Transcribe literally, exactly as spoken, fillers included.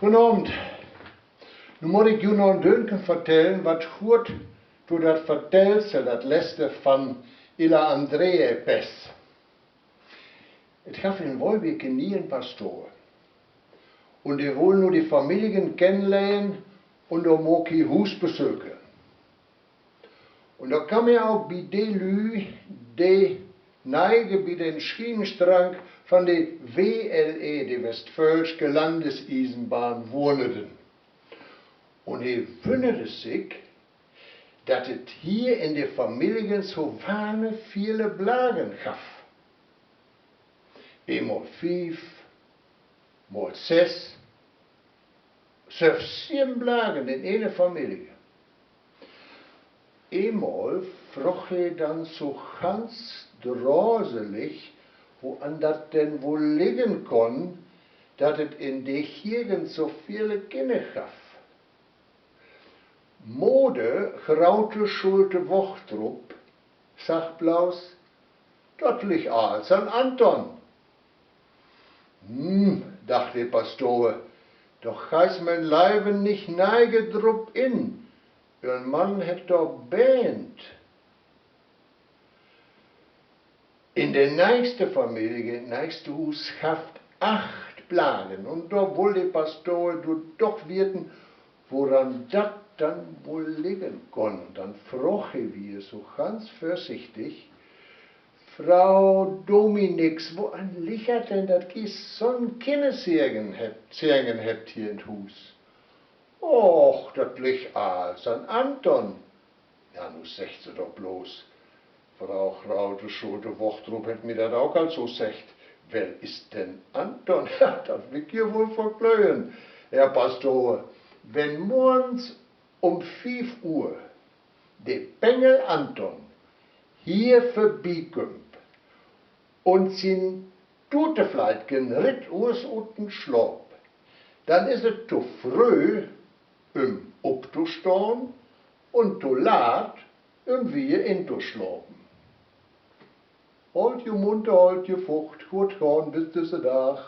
Goden Avend. Nu mutt ik ju noch en Döntken vertellen, wat höört to dat Vertellsel, dat letzte van Illa Andreae Pes. Et gaff in Wolbeke en nieen Pastor. Un de wull nu de Familien kennenlehren un dor maak he Huusbesöke. Un dor kamm he ok bi de Lüü, de neige bi den Schienenstrank van de W L E, de Westfäälsche Landesiesenbahn, wunneden. Un he wünnerde sik, dat et hier in de Familien so wahnsinnig vele Blagen gaff. Eenmal fief, mal sess, sölvst sieven Blagen in ene Familie. Eenmal fröög he denn so ganz draselig, woan dat denn woll liggen kunn, dat et in de Gegend so vele Kinner gaff. Moder Graute Schulte Wochtrup sagg bloots: Dat liggt alls an Anton. Hm, dacht de Pastor, dor geihst mien Leven nich neige drup in. Ehr Mann hett doch Been. In de nächste Familie, in 't nächste Huus, gaff et acht Blagen, un dor wull de Pastor nu doch weten, woran dat denn woll liggen kunn. Denn fröög he wier so ganz vörsichtig: Frau Dominix, woran liggt dat denn, dat ji so'n Kinnersegen hebbt, Segen hebbt hier in 't Huus? Och, dat liggt alls an Anton. Ja, nu seggt Se doch bloots. Frau Graute Schulte Wochtrup hett mi dat ok al so seggt. Well is denn Anton? Ja, dat will ik hier woll verklören, Herr Pastor. Wenn morgens um fief Uhr de Bengel Anton hier vörbikümmt un sien Tutefleitken ritt us ut den Slaap, denn is et to fröh, üm optostahn, un to laat, üm wier intoslapen. Hollt ju munter, hollt ju fucht, goot gahn, bit düsse Dag.